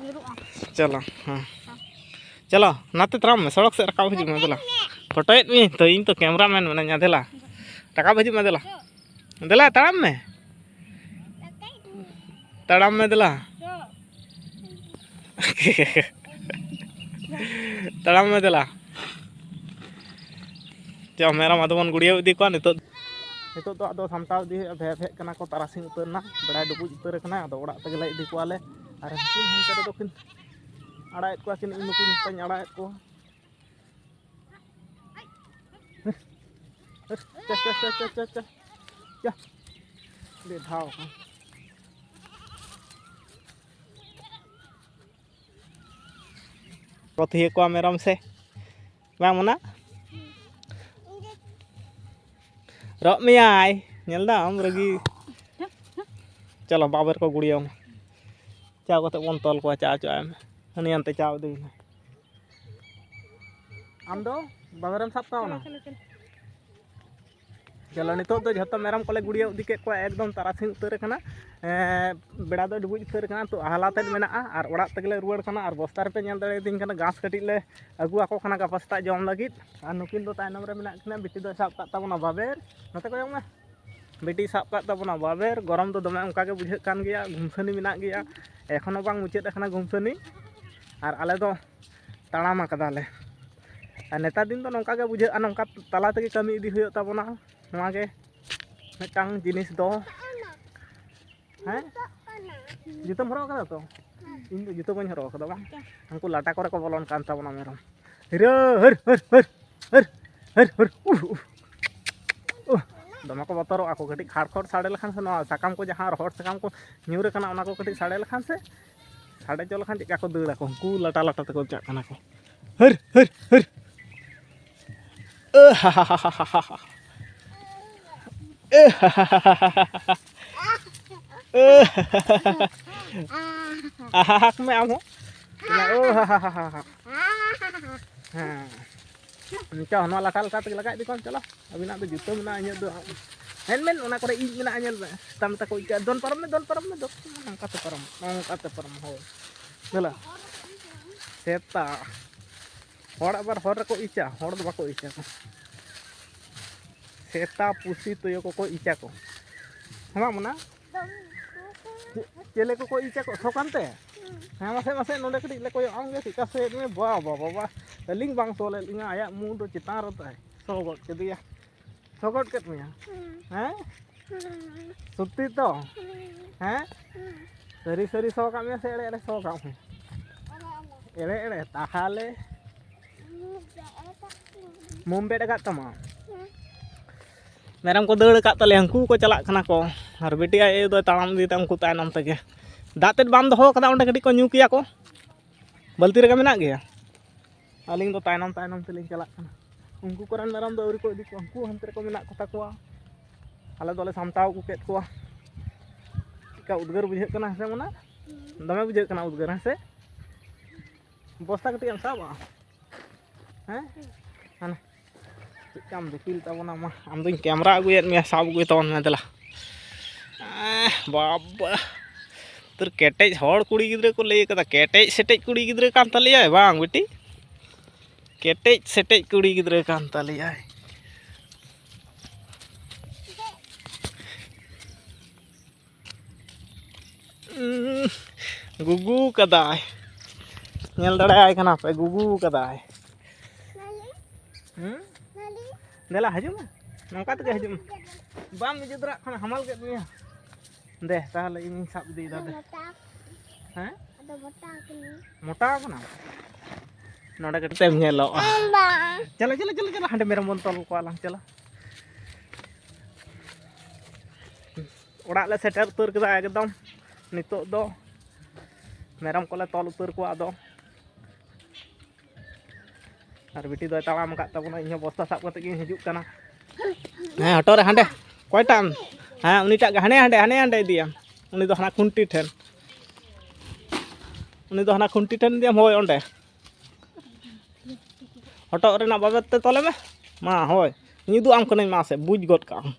ᱧᱩᱨᱩᱜᱼᱟ᱾ ᱪᱚᱞᱚ, ᱦᱮᱸ᱾ ᱪᱚᱞᱚ, ᱱᱟᱛᱮ ᱛᱟᱲᱟᱢ ᱢᱮ, ᱥᱚᱲᱚᱠ ᱥᱮᱫ ᱨᱟᱠᱟᱵ ᱦᱤᱡᱩᱜ ᱢᱮ, ᱫᱮᱞᱟ᱾ ᱯᱷᱳᱴᱳᱭᱮᱫ ᱢᱤᱭᱟᱹᱧ ᱛᱚ, ᱤᱧ ᱛᱚ ᱠᱮᱢᱨᱟ ᱢᱮᱱ ᱢᱮᱱᱟᱧᱟ, ᱫᱮᱞᱟ᱾ ᱨᱟᱠᱟᱵ ᱦᱤᱡᱩᱜ ᱢᱮ, ᱫᱮᱞᱟ᱾ ᱫᱮᱞᱟ, ᱛᱟᱲᱟᱢ ᱢᱮ᱾ ᱛᱟᱲᱟᱢ ᱢᱮ, ᱫᱮᱞᱟ᱾ ᱛᱟᱲᱟᱢ ᱢᱮ, ᱫᱮᱞᱟ᱾ ᱪᱚ, ᱢᱮᱨᱚᱢ ᱟᱫᱚ ᱵᱚᱱ ᱜᱩᱲᱭᱟᱹᱣ ᱤᱫᱤ ᱠᱚᱣᱟ ᱱᱤᱛᱚᱜ᱾ ᱱᱤᱛᱚᱜ ᱫᱚ ᱟᱫᱚ ᱥᱟᱢᱴᱟᱣ ᱤᱫᱤ ᱦᱩᱭᱩᱜᱼᱟ, ᱵᱷᱮᱫ ᱵᱷᱮᱫ ᱠᱟᱱᱟ ᱠᱚ, ᱛᱟᱨᱟᱥᱤᱧ ᱩᱛᱟᱹᱨ ᱮᱱᱟ, ᱵᱮᱲᱟᱭ ᱰᱩᱵᱩᱡ ᱩᱛᱟᱹᱨ ᱟᱠᱟᱱᱟ, ᱟᱫᱚ ᱚᱲᱟᱜ ᱛᱮᱜᱮ ᱞᱮ ᱤᱫᱤ ᱠᱚᱣᱟᱞᱮ᱾ ᱟᱨ ᱦᱟᱱᱛᱮ ᱨᱮᱫᱚ ᱠᱤᱱ ᱟᱲᱟᱜᱮᱫ ᱠᱚᱣᱟ ᱠᱤᱱ, ᱤᱧ ᱱᱩᱠᱩ ᱱᱤᱛᱚᱜ ᱤᱧ ᱟᱲᱟᱜᱮᱫ ᱠᱚᱣᱟ᱾ ᱪᱟ, ᱪᱟ, ᱪᱟ, ᱪᱟ, ᱪᱟ, ᱪᱟ᱾ ᱪᱟ᱾ ᱵᱮᱫᱷᱟᱣ ᱠᱚ ᱛᱷᱤᱭᱟᱹ ᱠᱚᱣᱟ ᱢᱮᱨᱚᱢ ᱥᱮ ᱵᱟᱝ ᱚᱱᱟ? ᱨᱚᱜ ᱢᱮᱭᱟᱭ, ᱧᱮᱞ ᱫᱟᱢ ᱨᱟᱹᱜᱤ᱾ ᱪᱚᱞᱚ ᱵᱟᱵᱮᱨ ᱠᱚ ᱜᱩᱲᱤᱭᱟᱹᱣ ᱢᱮ᱾ ᱪᱟᱣ ᱠᱟᱛᱮ ᱵᱚᱱ ᱛᱚᱞ ᱠᱚᱣᱟ, ᱪᱟ ᱦᱚᱪᱚᱣᱟᱭ ᱢᱮ᱾ ᱦᱟᱹᱱᱤ ᱦᱟᱱᱛᱮ ᱪᱟᱣ ᱤᱫᱤᱭᱮᱱᱟ᱾ ᱟᱢ ᱫᱚ ᱵᱟᱵᱮᱨᱮᱢ ᱥᱟᱵ ᱠᱟᱣᱱᱟ? ᱪᱚᱞᱚ, ᱱᱤᱛᱚᱜ ᱫᱚ ᱡᱷᱚᱛᱚ ᱢᱮᱨᱚᱢ ᱠᱚᱞᱮ ᱜᱩᱲᱤᱭᱟᱹᱣ ᱤᱫᱤ ᱠᱮᱫ ᱠᱚᱣᱟ, ᱮᱠᱫᱚᱢ ᱛᱟᱨᱟᱥᱤᱧ ᱩᱛᱟᱹᱨ ᱟᱠᱟᱱᱟ᱾ ᱮᱸ, ᱵᱮᱲᱟ ᱫᱚ ᱰᱩᱵᱩᱡ ᱩᱛᱟᱹᱨ ᱟᱠᱟᱱᱟ, ᱛᱚ ᱟᱦᱞᱟ ᱛᱮᱫ ᱢᱮᱱᱟᱜᱼᱟ ᱟᱨ ᱚᱲᱟᱜ ᱛᱮᱜᱮᱞᱮ ᱨᱩᱣᱟᱹᱲ ᱠᱟᱱᱟ᱾ ᱟᱨ ᱵᱚᱥᱛᱟ ᱨᱮᱯᱮ ᱧᱮᱞ ᱫᱟᱲᱮᱭᱟᱫᱤᱧ ᱠᱟᱱᱟ, ᱜᱷᱟᱥ ᱠᱟᱹᱴᱤᱡ ᱞᱮ ᱟᱹᱜᱩ ᱟᱠᱚ ᱠᱟᱱᱟ ᱜᱟᱯᱟ ᱥᱮᱛᱟᱜ ᱡᱚᱢ ᱞᱟᱹᱜᱤᱫ᱾ ᱟᱨ ᱱᱩᱠᱤᱱ ᱫᱚ ᱛᱟᱭᱱᱚᱢ ᱨᱮ ᱢᱮᱱᱟᱜ ᱠᱤᱱᱟ, ᱵᱤᱴᱤ ᱫᱚᱭ ᱥᱟᱵ ᱠᱟᱜ ᱛᱟᱵᱚᱱᱟ ᱵᱟᱵᱮᱨ, ᱱᱚᱛᱮ ᱠᱚᱭᱚᱜ ᱢᱮ᱾ ᱵᱤᱴᱤ ᱥᱟᱵ ᱠᱟᱜ ᱛᱟᱵᱚᱱᱟ ᱵᱟᱵᱮᱨ᱾ ᱜᱚᱨᱚᱢ ᱫᱚ ᱫᱚᱢᱮ ᱚᱱᱠᱟ ᱜᱮ ᱵᱩᱡᱷᱟᱹᱜ ᱠᱟᱱ ᱜᱮᱭᱟ, ᱜᱩᱢᱥᱟᱹᱱᱤ ᱢᱮᱱᱟᱜ ᱜᱮᱭᱟ, ᱮᱠᱷᱚᱱᱳ ᱵᱟᱝ ᱢᱩᱪᱟᱹᱫ ᱟᱠᱟᱱᱟ ᱜᱩᱢᱥᱟᱹᱱᱤ᱾ ᱟᱨ ᱟᱞᱮ ᱫᱚ ᱛᱟᱲᱟᱢ ᱟᱠᱟᱫᱟᱞᱮ᱾ ᱟᱨ ᱱᱮᱛᱟᱨ ᱫᱤᱱ ᱫᱚ ᱱᱚᱝᱠᱟ ᱜᱮ ᱵᱩᱡᱷᱟᱹᱜᱼᱟ, ᱱᱚᱝᱠᱟ ᱛᱟᱞᱟ ᱛᱮᱜᱮ ᱠᱟᱹᱢᱤ ᱤᱫᱤ ᱦᱩᱭᱩᱜ ᱛᱟᱵᱚᱱᱟ᱾ ᱱᱚᱣᱟ ᱜᱮ ᱢᱤᱫᱴᱟᱝ ᱡᱤᱱᱤᱥ ᱫᱚ, ᱦᱮᱸ? ᱡᱩᱛᱟᱹᱢ ᱦᱚᱨᱚᱜ ᱟᱠᱟᱫᱟ ᱛᱚ? ᱤᱧ ᱫᱚ ᱡᱩᱛᱟᱹ ᱵᱟᱹᱧ ᱦᱚᱨᱚᱜ ᱟᱠᱟᱫᱟ ᱵᱟᱝ᱾ ᱩᱱᱠᱩ ᱞᱟᱴᱟ ᱠᱚᱨᱮ ᱠᱚ ᱵᱚᱞᱚᱱ ᱠᱟᱱ ᱛᱟᱵᱚᱱᱟ ᱢᱮᱨᱚᱢ᱾ ᱦᱤᱨᱟᱹ, ᱦᱟᱹᱨ, ᱦᱟᱹᱨ, ᱦᱟᱹᱨ, ᱦᱟᱹᱨ, ᱦᱟᱹᱨ, ᱦᱟᱹᱨ, ᱩᱦ, ᱩᱦ, ᱩᱦ᱾ ᱫᱚᱢᱮ ᱠᱚ ᱵᱚᱛᱚᱨᱚᱜᱼᱟ ᱠᱚ, ᱠᱟᱹᱴᱤᱡ ᱠᱷᱟᱲ ᱠᱷᱚᱲ ᱥᱟᱰᱮ ᱞᱮᱠᱷᱟᱱ ᱥᱮ, ᱱᱚᱣᱟ ᱥᱟᱠᱟᱢ ᱠᱚ ᱡᱟᱦᱟᱸ ᱨᱚᱦᱚᱲ ᱥᱟᱠᱟᱢ ᱠᱚ ᱧᱩᱨ ᱟᱠᱟᱱᱟ, ᱚᱱᱟ ᱠᱚ ᱠᱟᱹᱴᱤᱡ ᱥᱟᱰᱮ ᱞᱮᱠᱷᱟᱱ ᱥᱮ, ᱥᱟᱰᱮ ᱦᱚᱪᱚ ᱞᱮᱠᱷᱟᱱ ᱪᱮᱫᱠᱟ ᱠᱚ ᱫᱟᱹᱲᱟ ᱠᱚ, ᱩᱱᱠᱩ ᱞᱟᱴᱟ ᱞᱟᱴᱟ ᱛᱮᱠᱚ ᱪᱟᱜ ᱠᱟᱱᱟ ᱠᱚ᱾ ᱦᱟᱹᱨ, ᱦᱟᱹᱨ, ᱦᱟᱹᱨ᱾ ᱟᱦᱟᱦᱟᱠ ᱢᱮ ᱟᱢ ᱦᱚᱸ᱾ ᱚᱱᱟ ᱳ ᱦᱟ ᱦᱟ ᱦᱟ ᱦᱟ ᱦᱟ᱾ ᱦᱮᱸ᱾ ᱱᱤᱛᱚᱜ ᱱᱚᱣᱟ ᱞᱟᱴᱟ ᱞᱟᱴᱟ ᱛᱮᱜᱮ ᱞᱟᱜᱟ ᱤᱫᱤ ᱠᱚᱢ, ᱪᱚᱞᱚ᱾ ᱟᱹᱵᱤᱱᱟᱜ ᱫᱚ ᱡᱩᱛᱟᱹ ᱢᱮᱱᱟᱜᱼᱟ, ᱤᱧᱟᱹᱜ ᱫᱚ ᱢᱮᱱ, ᱢᱮᱱ, ᱚᱱᱟ ᱠᱚᱨᱮ ᱤᱡ ᱢᱮᱱᱟᱜᱼᱟ, ᱧᱮᱞ ᱢᱮ᱾ ᱛᱟᱢ ᱛᱟᱠᱚ ᱤᱡ ᱠᱟᱜᱼᱟ᱾ ᱫᱚᱱ ᱯᱟᱨᱚᱢ ᱢᱮ, ᱫᱚᱱ ᱯᱟᱨᱚᱢ ᱢᱮ, ᱫᱚᱱ᱾ ᱱᱚᱝᱠᱟ ᱛᱮ ᱯᱟᱨᱚᱢ, ᱱᱚᱝᱠᱟ ᱛᱮ ᱯᱟᱨᱚᱢ, ᱦᱳᱭ᱾ ᱫᱮᱞᱟ᱾ ᱥᱮᱛᱟ᱾ ᱦᱚᱲ ᱟᱵᱟᱨ ᱦᱚᱨ ᱨᱮᱠᱚ ᱤᱪᱟ, ᱦᱚᱲ ᱫᱚ ᱵᱟᱠᱚ ᱤᱪᱟ ᱠᱚ᱾ ᱥᱮᱛᱟ, ᱯᱩᱥᱤ, ᱛᱩᱭᱩ ᱠᱚᱠᱚ ᱤᱪᱟ ᱠᱚ᱾ ᱦᱮᱸ ᱵᱟᱝ ᱢᱚᱱᱟ? ᱪᱮ-, ᱪᱮᱞᱮ ᱠᱚᱠᱚ ᱤᱪᱟ ᱠᱚ, ᱥᱚ ᱠᱟᱱᱛᱮ? ᱦᱮᱸ, ᱢᱟᱥᱮ, ᱢᱟᱥᱮ, ᱱᱚᱰᱮ ᱠᱟᱹᱴᱤᱡ ᱞᱮ ᱠᱚᱭᱚᱜ ᱟᱢ ᱜᱮ, ᱪᱮᱫᱠᱟ ᱥᱚᱭᱮᱫ ᱢᱮ? ᱵᱟ, ᱵᱟ, ᱵᱟ, ᱵᱟ᱾ ᱟᱹᱞᱤᱧ ᱵᱟᱝ ᱥᱚ ᱞᱮᱫ ᱞᱤᱧᱟ, ᱟᱭᱟᱜ ᱢᱩ ᱫᱚ ᱪᱮᱛᱟᱱ ᱨᱮ ᱛᱟᱭ᱾ ᱥᱚ ᱜᱚᱫ ᱠᱮᱫᱮᱭᱟ᱾ ᱥᱚ ᱜᱚᱫ ᱠᱮᱫ ᱢᱮᱭᱟ? ᱦᱮᱸ? ᱥᱚᱛᱛᱤ ᱛᱚ? ᱦᱮᱸ? ᱥᱟᱹᱨᱤ ᱥᱟᱹᱨᱤ ᱥᱚ ᱠᱟᱜ ᱢᱮᱭᱟ ᱥᱮ ᱮᱲᱮ ᱮᱲᱮ ᱥᱚ ᱠᱟᱜ ᱢᱮᱭᱟ? ᱮᱲᱮ ᱮᱲᱮ, ᱛᱟᱦᱟᱞᱮ? ᱢᱳᱢ ᱵᱮᱴ ᱟᱠᱟᱫ ᱛᱟᱢᱟ? ᱢᱮᱨᱚᱢ ᱠᱚ ᱫᱟᱹᱲ ᱟᱠᱟᱫ ᱛᱟᱞᱮᱭᱟ, ᱩᱱᱠᱩ ᱠᱚ ᱪᱟᱞᱟᱜ ᱠᱟᱱᱟ ᱠᱚ᱾ ᱟᱨ ᱵᱤᱴᱤ ᱟᱡ ᱟᱭᱳ ᱫᱚᱭ ᱛᱟᱲᱟᱢ ᱤᱫᱤᱭᱮᱫᱟ ᱩᱱᱠᱩ ᱛᱟᱭᱱᱚᱢ ᱛᱮᱜᱮ᱾ ᱫᱟᱜ ᱛᱮᱫ ᱵᱟᱢ ᱫᱚᱦᱚ ᱠᱟᱫᱟ ᱚᱸᱰᱮ, ᱠᱟᱹᱴᱤᱡ ᱠᱚ ᱧᱩ ᱠᱮᱭᱟ ᱠᱚ, ᱵᱟᱹᱞᱛᱤ ᱨᱮᱜᱮ ᱢᱮᱱᱟᱜ ᱜᱮᱭᱟ᱾ ᱟᱹᱞᱤᱧ ᱫᱚ ᱛᱟᱭᱱᱚᱢ ᱛᱟᱭᱱᱚᱢ ᱛᱮᱞᱤᱧ ᱪᱟᱞᱟᱜ ᱠᱟᱱᱟ᱾ ᱩᱱᱠᱩ ᱠᱚᱨᱮᱱ ᱢᱮᱨᱚᱢ ᱫᱚ ᱟᱹᱣᱨᱤ ᱠᱚ ᱤᱫᱤ ᱠᱚᱣᱟ, ᱩᱱᱠᱩ ᱦᱟᱱᱛᱮ ᱨᱮᱠᱚ ᱢᱮᱱᱟᱜ ᱠᱚᱛᱟ ᱠᱚᱣᱟ᱾ ᱟᱞᱮ ᱫᱚᱞᱮ ᱥᱟᱢᱴᱟᱣ ᱟᱹᱜᱩ ᱠᱮᱫ ᱠᱚᱣᱟ᱾ ᱪᱮᱫᱠᱟ ᱩᱫᱽᱜᱟᱹᱨ ᱵᱩᱡᱷᱟᱹᱜ ᱠᱟᱱᱟ ᱦᱮᱸ ᱥᱮ ᱢᱚᱱᱟ? ᱫᱚᱢᱮ ᱵᱩᱡᱷᱟᱹᱜ ᱠᱟᱱᱟ ᱩᱫᱽᱜᱟᱹᱨ ᱦᱮᱸ ᱥᱮ? ᱵᱚᱥᱛᱟ ᱠᱟᱹᱴᱤᱡ ᱮᱢ ᱥᱟᱵᱟ? ᱦᱮᱸ? ᱦᱟᱱᱮ ᱪᱮᱫ ᱠᱟᱢ ᱫᱤᱯᱤᱞ ᱛᱟᱵᱚᱱᱟ ᱢᱟ, ᱟᱢ ᱫᱚᱧ ᱠᱮᱢᱨᱟ ᱟᱹᱜᱩᱭᱮᱫ ᱢᱮᱭᱟ, ᱥᱟᱵ ᱟᱹᱜᱩᱭ ᱛᱟᱵᱚᱱ ᱢᱮ ᱫᱮᱞᱟ᱾ ᱮᱸ, ᱵᱟᱵᱟ, ᱛᱳᱨ ᱠᱮᱴᱮᱡ ᱦᱚᱲ ᱠᱩᱲᱤ ᱜᱤᱫᱽᱨᱟᱹ ᱠᱚ ᱞᱟᱹᱭ ᱠᱟᱫᱟ, ᱠᱮᱴᱮᱡ ᱥᱮᱴᱮᱡ ᱠᱩᱲᱤ ᱜᱤᱫᱽᱨᱟᱹ ᱠᱟᱱ ᱛᱟᱞᱮᱭᱟᱭ ᱵᱟᱝ ᱵᱤᱴᱤ? ᱠᱮᱴᱮᱡ ᱥᱮᱴᱮᱡ ᱠᱩᱲᱤ ᱜᱤᱫᱽᱨᱟᱹ ᱠᱟᱱ ᱛᱟᱞᱮᱭᱟᱭ᱾ ᱩᱸ, ᱜᱩᱜᱩ ᱠᱟᱫᱟᱭ᱾ ᱧᱮᱞ ᱫᱟᱲᱮᱭᱟᱭ ᱠᱟᱱᱟ ᱯᱮ, ᱜᱩᱜᱩ ᱠᱟᱫᱟᱭ᱾ ᱦᱩᱸ? ᱫᱮᱞᱟ, ᱦᱤᱡᱩᱜ ᱢᱮ᱾ ᱱᱚᱝᱠᱟ ᱛᱮᱜᱮ ᱦᱤᱡᱩᱜ ᱢᱮ᱾ ᱵᱟᱢ ᱤᱡᱟᱹ ᱫᱟᱨᱟᱜ ᱠᱷᱟᱱ ᱦᱟᱢᱟᱞ ᱠᱮᱫ ᱢᱮᱭᱟ᱾ ᱫᱮ, ᱛᱟᱦᱞᱮ ᱤᱧᱤᱧ ᱥᱟᱵ ᱤᱫᱤᱭᱮᱫᱟ, ᱫᱮ᱾ ᱦᱮᱸ? ᱟᱫᱚ ᱢᱚᱴᱟ ᱟᱠᱟᱱᱟᱹᱧ᱾ ᱢᱚᱴᱟ ᱟᱠᱟᱱᱟᱢ? ᱱᱚᱰᱮ ᱠᱟᱹᱴᱤᱡ ᱮᱢ ᱧᱮᱞᱚᱜᱼᱟ᱾ ᱵᱟᱝ᱾ ᱪᱚᱞᱚ, ᱪᱚᱞᱚ, ᱪᱚᱞᱚ, ᱪᱚᱞᱚ, ᱦᱟᱸᱰᱮ ᱢᱮᱨᱚᱢ ᱵᱚᱱ ᱛᱚᱞ ᱠᱚᱣᱟ ᱞᱟᱝ, ᱪᱚᱞᱚ᱾ ᱚᱲᱟᱜ ᱞᱮ ᱥᱮᱴᱮᱨ ᱩᱛᱟᱹᱨ ᱠᱮᱫᱟ ᱮᱠᱫᱚᱢ᱾ ᱱᱤᱛᱚᱜ ᱫᱚ ᱢᱮᱨᱚᱢ ᱠᱚᱞᱮ ᱛᱚᱞ ᱩᱛᱟᱹᱨ ᱠᱚᱣᱟ ᱟᱫᱚ᱾ ᱟᱨ ᱵᱤᱴᱤ ᱫᱚᱭ ᱛᱟᱲᱟᱢ ᱟᱠᱟᱫ ᱛᱟᱵᱚᱱᱟ, ᱤᱧᱦᱚᱸ ᱵᱚᱥᱛᱟ ᱥᱟᱵ ᱠᱟᱛᱮ ᱜᱤᱧ ᱦᱤᱡᱩᱜ ᱠᱟᱱᱟ᱾ ᱦᱮᱸ, ᱦᱚᱴᱚᱜ ᱨᱮ ᱦᱟᱸᱰᱮ᱾ ᱚᱠᱚᱭᱴᱟᱜ ᱮᱢ? ᱦᱮᱸ, ᱩᱱᱤᱴᱟᱜ ᱜᱮ ᱦᱟᱸᱰᱮ, ᱦᱟᱸᱰᱮ, ᱦᱟᱸᱰᱮ, ᱦᱟᱸᱰᱮ ᱤᱫᱤᱭᱟᱢ᱾ ᱩᱱᱤ ᱫᱚ ᱦᱟᱱᱟ ᱠᱷᱩᱱᱴᱤ ᱴᱷᱮᱱ᱾ ᱩᱱᱤ ᱫᱚ ᱦᱟᱱᱟ ᱠᱷᱩᱱᱴᱤ ᱴᱷᱮᱱ ᱤᱫᱤᱭᱟᱢ, ᱦᱳᱭ, ᱚᱸᱰᱮ᱾ ᱦᱚᱴᱚᱜ ᱨᱮᱱᱟᱜ ᱵᱟᱵᱮᱨ ᱛᱮ ᱛᱚᱞᱮ ᱢᱮ᱾ ᱢᱟ, ᱦᱳᱭ᱾ ᱤᱧ ᱩᱫᱩᱜ ᱟᱢ ᱠᱟᱹᱱᱟᱹᱧ, ᱢᱟ ᱥᱮ, ᱵᱩᱡᱽ ᱜᱚᱫ ᱠᱟᱜ ᱟᱢ᱾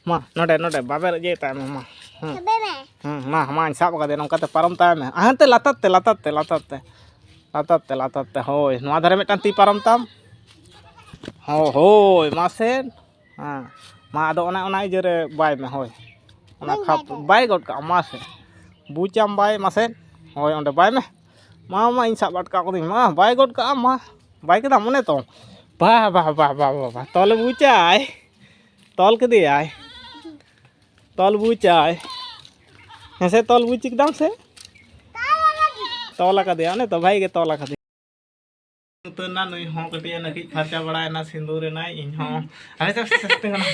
ᱢᱟ, ᱱᱚᱰᱮ, ᱱᱚᱰᱮ, ᱵᱟᱵᱮᱨ ᱤᱭᱟᱹᱭ ᱛᱟᱭ ᱢᱮ, ᱢᱟ᱾ ᱦᱮᱸ᱾ ᱥᱟᱵᱮ ᱢᱮ᱾ ᱦᱮᱸ, ᱢᱟ, ᱢᱟᱧ ᱥᱟᱵ ᱟᱠᱟᱫᱮ, ᱱᱚᱝᱠᱟᱛᱮ ᱯᱟᱨᱚᱢ ᱛᱟᱭ ᱢᱮ᱾ ᱦᱟᱱᱛᱮ ᱞᱟᱛᱟᱨ ᱛᱮ, ᱞᱟᱛᱟᱨ ᱛᱮ, ᱞᱟᱛᱟᱨ ᱛᱮ᱾ ᱞᱟᱛᱟᱨ ᱛᱮ, ᱞᱟᱛᱟᱨ ᱛᱮ, ᱦᱳᱭ᱾ ᱱᱚᱣᱟ ᱫᱷᱟᱨᱮ ᱢᱤᱫᱴᱟᱝ ᱛᱤ ᱯᱟᱨᱚᱢ ᱛᱟᱢ᱾ ᱦᱳᱭ, ᱦᱳᱭ, ᱢᱟᱥᱮ᱾ ᱦᱮᱸ᱾ ᱢᱟ, ᱟᱫᱚ ᱚᱱᱟ, ᱚᱱᱟ ᱤᱭᱟᱹ ᱨᱮ ᱵᱟᱭ ᱢᱮ, ᱦᱳᱭ᱾ ᱚᱱᱟ ᱵᱟᱹᱧ ᱠᱷᱟᱯ ᱵᱟᱭ ᱠᱟᱜᱼᱟ᱾ ᱵᱟᱭ ᱜᱚᱫ ᱠᱟᱜᱼᱟ, ᱢᱟᱥᱮ᱾ ᱵᱩᱡᱟᱢ ᱵᱟᱭ, ᱢᱟᱥᱮ᱾ ᱦᱳᱭ, ᱚᱸᱰᱮ ᱵᱟᱭ ᱢᱮ᱾ ᱢᱟ, ᱢᱟ, ᱤᱧ ᱥᱟᱵ ᱟᱴᱠᱟᱣ ᱠᱟᱹᱫᱟᱹᱧ᱾ ᱢᱟ, ᱵᱟᱭ ᱜᱚᱫ ᱠᱟᱜᱼᱟ, ᱢᱟ᱾ ᱵᱟᱭ ᱠᱮᱫᱟᱢ, ᱚᱱᱮ ᱛᱚ᱾ ᱵᱟ, ᱵᱟ, ᱵᱟ, ᱵᱟ, ᱵᱟ, ᱵᱟ᱾ ᱛᱚᱞᱮ ᱵᱩᱡᱟᱭ᱾ ᱛᱚᱞ ᱠᱮᱫᱮᱭᱟᱭ᱾ ᱛᱚᱞ ᱵᱩᱡᱟᱭ᱾ ᱦᱮᱸ ᱥᱮ, ᱛᱚᱞ ᱵᱩᱡ ᱠᱮᱫᱟᱢ ᱥᱮ? ᱛᱚᱞ ᱟᱠᱟᱫᱮᱭᱟ, ᱚᱱᱮ ᱛᱚ, ᱵᱷᱟᱜᱮ ᱜᱮ ᱛᱚᱞ ᱟᱠᱟᱫᱮᱭᱟ᱾ ᱩᱛᱟᱹᱨ ᱮᱱᱟ, ᱱᱩᱭ ᱦᱚᱸ ᱠᱟᱹᱴᱤᱡ ᱮ ᱱᱟᱹᱠᱤᱡ ᱯᱷᱟᱨᱪᱟ ᱵᱟᱲᱟᱭᱮᱱᱟ, ᱥᱤᱸᱫᱩᱨ ᱮᱱᱟᱭ᱾ ᱤᱧ ᱦᱚᱸ ᱟᱞᱮ ᱪᱚ ᱥᱮᱥᱛᱮ ᱠᱟᱱᱟ᱾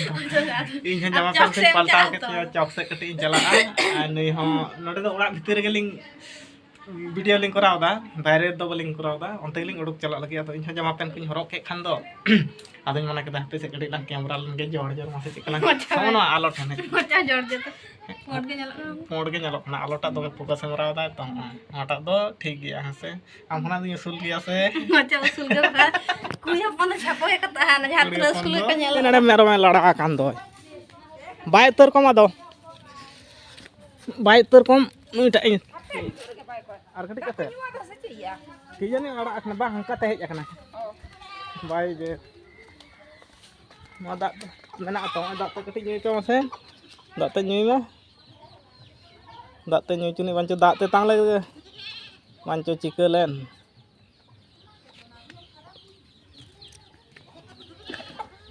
ᱤᱧ ᱦᱚᱸ ᱡᱟᱢᱟ ᱯᱮᱱᱴ ᱠᱚᱧ ᱯᱟᱞᱴᱟᱣ ᱠᱮᱫ ᱛᱤᱧᱟ, ᱪᱚᱠ ᱥᱮᱫ ᱠᱟᱹᱴᱤᱡ ᱤᱧ ᱪᱟᱞᱟᱜᱼᱟ᱾ ᱟᱨ ᱱᱩᱭ ᱦᱚᱸ ᱱᱚᱰᱮ ᱫᱚ ᱚᱲᱟᱜ ᱵᱷᱤᱛᱤᱨ ᱨᱮᱜᱮ ᱞᱤᱧ ᱵᱷᱤᱰᱤᱭᱳ ᱞᱤᱧ ᱠᱚᱨᱟᱣ ᱮᱫᱟ, ᱵᱟᱭᱨᱮ ᱨᱮᱫᱚ ᱵᱟᱹᱞᱤᱧ ᱠᱚᱨᱟᱣ ᱮᱫᱟ, ᱚᱱᱛᱮ ᱜᱮᱞᱤᱧ ᱩᱰᱩᱠ ᱪᱟᱞᱟᱜ ᱞᱟᱹᱜᱤᱫ᱾ ᱟᱫᱚ ᱤᱧ ᱦᱚᱸ ᱡᱟᱢᱟ ᱯᱮᱱᱴ ᱠᱚᱧ ᱦᱚᱨᱚᱜ ᱠᱮᱫ ᱠᱷᱟᱱ ᱫᱚ ᱟᱫᱚᱧ ᱢᱚᱱᱮ ᱠᱮᱫᱟ ᱦᱟᱯᱮ ᱥᱮ ᱠᱟᱹᱴᱤᱡ ᱞᱟᱝ ᱠᱮᱢᱨᱟ ᱞᱮᱱ ᱜᱮ, ᱡᱚᱦᱚᱲ ᱡᱚᱦᱚᱲ ᱢᱟᱥᱮ ᱪᱮᱫ ᱠᱟᱱᱟ᱾ ᱢᱚᱪᱟ ᱦᱚᱸᱜᱼᱚ ᱱᱚᱣᱟ ᱟᱞᱚ ᱴᱷᱮᱱ ᱦᱤᱡᱩᱜ᱾ ᱢᱚᱪᱟ ᱡᱚᱲ ᱡᱚᱛᱚ ᱯᱩᱸᱰ ᱜᱮ ᱧᱮᱞᱚᱜ ᱠᱟᱱᱟ᱾ ᱯᱩᱸᱰ ᱜᱮ ᱧᱮᱞᱚᱜ ᱠᱟᱱᱟ, ᱟᱞᱚᱴᱟᱜ ᱫᱚᱢᱮ ᱯᱷᱳᱠᱟᱥ ᱮᱢ ᱠᱚᱨᱟᱣ ᱮᱫᱟ ᱛᱚ᱾ ᱦᱚᱸᱜᱼᱚᱭ ᱱᱚᱣᱟᱴᱟᱜ ᱫᱚ ᱴᱷᱤᱠ ᱜᱮᱭᱟ, ᱦᱮᱸ ᱥᱮ? ᱟᱢ ᱠᱷᱚᱱᱟᱜ ᱫᱚᱧ ᱩᱥᱩᱞ ᱜᱮᱭᱟ ᱥᱮ? ᱢᱚᱪᱟ ᱩᱥᱩᱞ ᱜᱮ ᱵᱟᱠᱷᱟᱱ ᱠᱩᱲᱤ ᱦᱚᱯᱚᱱ ᱫᱚ ᱪᱷᱟᱯᱚ ᱜᱮ ᱠᱟᱛᱷᱟ, ᱡᱟᱦᱟᱸ ᱠᱩᱲᱤ ᱛᱤᱱᱟᱹᱜ ᱦᱚᱯᱚᱱ ᱩᱥᱩᱞ ᱫᱚ ᱜᱮᱠᱚ ᱧᱮᱞᱚᱜ᱾ ᱱᱚᱰᱮ ᱢᱮᱨᱚᱢᱮ ᱞᱟᱲᱟ ᱟᱠᱟᱱ ᱫᱚ᱾ ᱵᱟᱭ ᱩᱛᱟᱹᱨ ᱠᱚᱢ ᱟᱫᱚ᱾ ᱵᱟᱭ ᱩᱛᱟᱹᱨ ᱠᱚᱢ ᱱᱩᱭᱴᱟᱜ ᱤᱧ᱾ ᱟᱨ ᱠᱟᱹᱴᱤᱡ ᱠᱟᱛᱮ᱾ ᱠᱤ ᱡᱟᱹᱱᱤ ᱟᱲᱟᱜ ᱟᱠᱟᱱᱟ, ᱵᱟᱝ, ᱦᱟᱱᱠᱟᱛᱮ ᱦᱮᱡ ᱟᱠᱟᱱᱟ᱾ ᱵᱟᱭ ᱡᱮ᱾ ᱱᱚᱣᱟ ᱫᱟᱜ ᱫᱚ ᱢᱮᱱᱟᱜᱼᱟ ᱛᱚ, ᱱᱚᱜᱼᱚᱭ ᱫᱟᱜ ᱛᱮ ᱠᱟᱹᱴᱤᱡ ᱧᱩᱭ ᱯᱮ ᱢᱟᱥᱮ᱾ ᱫᱟᱜ ᱛᱮ ᱧᱩᱭ ᱢᱮ᱾ ᱫᱟᱜ ᱛᱮ ᱧᱩᱭ ᱪᱩᱱᱤᱡ ᱵᱟᱧᱪᱚ ᱫᱟᱜ ᱛᱮᱛᱟᱝ ᱞᱮ ᱵᱟᱧᱪᱚ ᱪᱤᱠᱟᱹ ᱞᱮᱱ᱾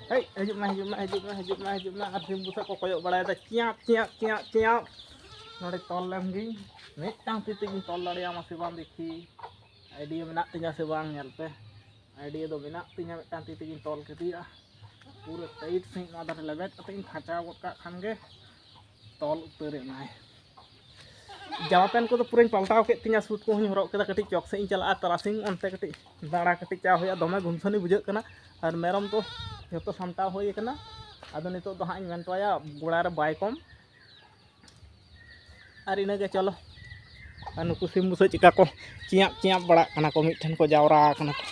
ᱦᱮᱡ, ᱦᱤᱡᱩᱜ ᱢᱮ, ᱦᱤᱡᱩᱜ ᱢᱮ, ᱦᱤᱡᱩᱜ ᱢᱮ, ᱦᱤᱡᱩᱜ ᱢᱮ, ᱦᱤᱡᱩᱜ ᱢᱮ᱾ ᱟᱨ ᱥᱤᱢ ᱵᱩᱥᱟᱹᱜ ᱠᱚ ᱠᱚᱭᱚᱜ ᱵᱟᱲᱟᱭᱮᱫᱟ, ᱪᱤᱭᱟᱸᱯ, ᱪᱤᱭᱟᱸᱯ, ᱪᱤᱭᱟᱸᱯ, ᱪᱤᱭᱟᱸᱯ᱾ ᱱᱚᱰᱮ ᱛᱚᱞ ᱞᱮᱢ ᱜᱤᱧ᱾ ᱢᱤᱫᱴᱟᱝ ᱛᱤ ᱛᱮᱜᱤᱧ ᱛᱚᱞ ᱫᱟᱲᱮᱭᱟᱢᱟ ᱥᱮ ᱵᱟᱝ ᱫᱮᱠᱷᱤ᱾ ᱟᱭᱰᱤᱭᱟ ᱢᱮᱱᱟᱜ ᱛᱤᱧᱟ ᱥᱮ ᱵᱟᱝ ᱧᱮᱞ ᱯᱮ᱾ ᱟᱭᱰᱤᱭᱟ ᱫᱚ ᱢᱮᱱᱟᱜ ᱛᱤᱧᱟ, ᱢᱤᱫᱴᱟᱝ ᱛᱤ ᱛᱮᱜᱤᱧ ᱛᱚᱞ ᱠᱮᱫᱮᱭᱟ᱾ ᱯᱩᱨᱟᱹ ᱴᱟᱭᱤᱴ ᱥᱟᱺᱦᱤᱡ ᱱᱚᱣᱟ ᱫᱷᱟᱨᱮ ᱞᱮᱵᱮᱫ ᱠᱟᱛᱮ ᱤᱧ ᱠᱷᱟᱸᱪᱟᱣ ᱜᱚᱫ ᱠᱟᱜ ᱠᱷᱟᱱ ᱜᱮ ᱛᱚᱞ ᱩᱛᱟᱹᱨ ᱮᱱᱟᱭ᱾ ᱡᱟᱢᱟ ᱯᱮᱱᱴ ᱠᱚᱫᱚ ᱯᱩᱨᱟᱹᱧ ᱯᱟᱞᱴᱟᱣ ᱠᱮᱫ ᱛᱤᱧᱟ, ᱥᱩᱴ ᱠᱚᱦᱚᱸᱧ ᱦᱚᱨᱚᱜ ᱠᱮᱫᱟ, ᱠᱟᱹᱴᱤᱡ ᱪᱚᱠ ᱥᱮᱫ ᱤᱧ ᱪᱟᱞᱟᱜᱼᱟ, ᱛᱟᱨᱟᱥᱤᱧ ᱚᱱᱛᱮ ᱠᱟᱹᱴᱤᱡ ᱫᱟᱬᱟ ᱠᱟᱹᱴᱤᱡ ᱪᱟ ᱦᱩᱭᱩᱜᱼᱟ, ᱫᱚᱢᱮ ᱜᱩᱢᱥᱟᱹᱱᱤ ᱵᱩᱡᱷᱟᱹᱜ ᱠᱟᱱᱟ᱾ ᱟᱨ ᱢᱮᱨᱚᱢ ᱫᱚ ᱡᱚᱛᱚ ᱥᱟᱢᱴᱟᱣ ᱦᱩᱭ ᱟᱠᱟᱱᱟ᱾ ᱟᱫᱚ ᱱᱤᱛᱚᱜ ᱫᱚ ᱦᱟᱸᱜ ᱤᱧ ᱢᱮᱱ ᱦᱚᱴᱚ ᱟᱭᱟ ᱜᱚᱲᱟ ᱨᱮ ᱵᱟᱭ ᱠᱚᱢ᱾ ᱟᱨ ᱤᱱᱟᱹᱜᱮ ᱪᱚᱞᱚ᱾ ᱟᱨ ᱱᱩᱠᱩ ᱥᱤᱢ ᱵᱩᱥᱟᱹᱜ ᱪᱮᱠᱟ ᱠᱚ ᱪᱤᱭᱟᱸᱯ ᱪᱤᱭᱟᱸᱯ ᱵᱟᱲᱟᱜ ᱠᱟᱱᱟ ᱠᱚ, ᱢᱤᱫ ᱴᱷᱮᱱ ᱠᱚ ᱡᱟᱣᱨᱟ ᱟᱠᱟᱱᱟ ᱠᱚ᱾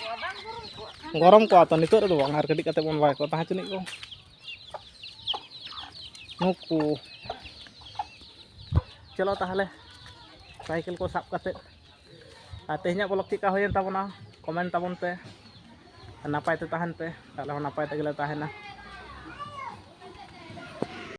ᱜᱚᱨᱚᱢ ᱠᱚᱣᱟ ᱛᱚ, ᱱᱤᱛᱚᱜ ᱨᱮᱫᱚ ᱵᱟᱝ, ᱟᱨ ᱠᱟᱹᱴᱤᱡ ᱠᱟᱛᱮ ᱵᱚᱱ ᱵᱟᱭ ᱠᱚᱣᱟ, ᱛᱟᱦᱮᱸ ᱦᱚᱪᱚᱱᱤᱡ ᱠᱚ᱾ ᱱᱩᱠᱩ᱾ ᱪᱚᱞᱚ ᱛᱟᱦᱚᱞᱮ, ᱥᱟᱭᱠᱮᱞ ᱠᱚ ᱥᱟᱵ ᱠᱟᱛᱮ᱾ ᱟᱨ ᱛᱮᱦᱮᱧᱟᱜ ᱵᱞᱚᱜ ᱪᱮᱫᱠᱟ ᱦᱩᱭᱮᱱ ᱛᱟᱵᱚᱱᱟ, ᱠᱚᱢᱮᱱᱴ ᱛᱟᱵᱚᱱ ᱯᱮ᱾ ᱟᱨ ᱱᱟᱯᱟᱭ ᱛᱮ ᱛᱟᱦᱮᱱ ᱯᱮ, ᱟᱞᱮ ᱦᱚᱸ ᱱᱟᱯᱟᱭ ᱛᱮᱜᱮ ᱞᱮ ᱛᱟᱦᱮᱱᱟ᱾